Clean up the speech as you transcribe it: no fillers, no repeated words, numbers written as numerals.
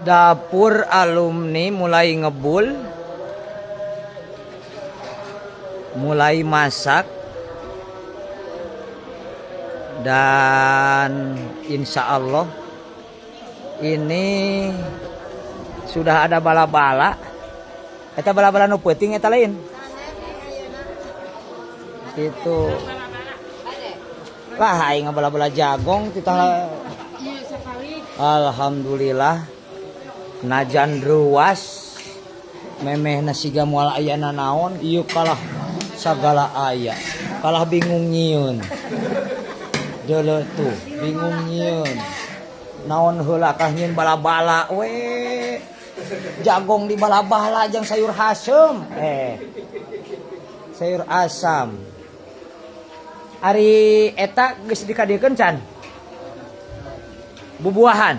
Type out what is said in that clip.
Dapur alumni mulai ngebul, mulai masak, dan insya Allah ini sudah ada bala-bala. Eta bala-bala nu peuting eta lain. Gitu. Lah, aing bala-bala jagong kita. Alhamdulillah, najan ruas memeh siga moal aya nanaon ieu, kalah sagala aya, kalah bingung nyieun. Deuleu tuh, bingung nyieun naon heula, kah nyieun bala-bala we, jagong di bala-bala jeung sayur hasem, eh, sayur asam. Ari eta geus dikadiekeun can bubuahan?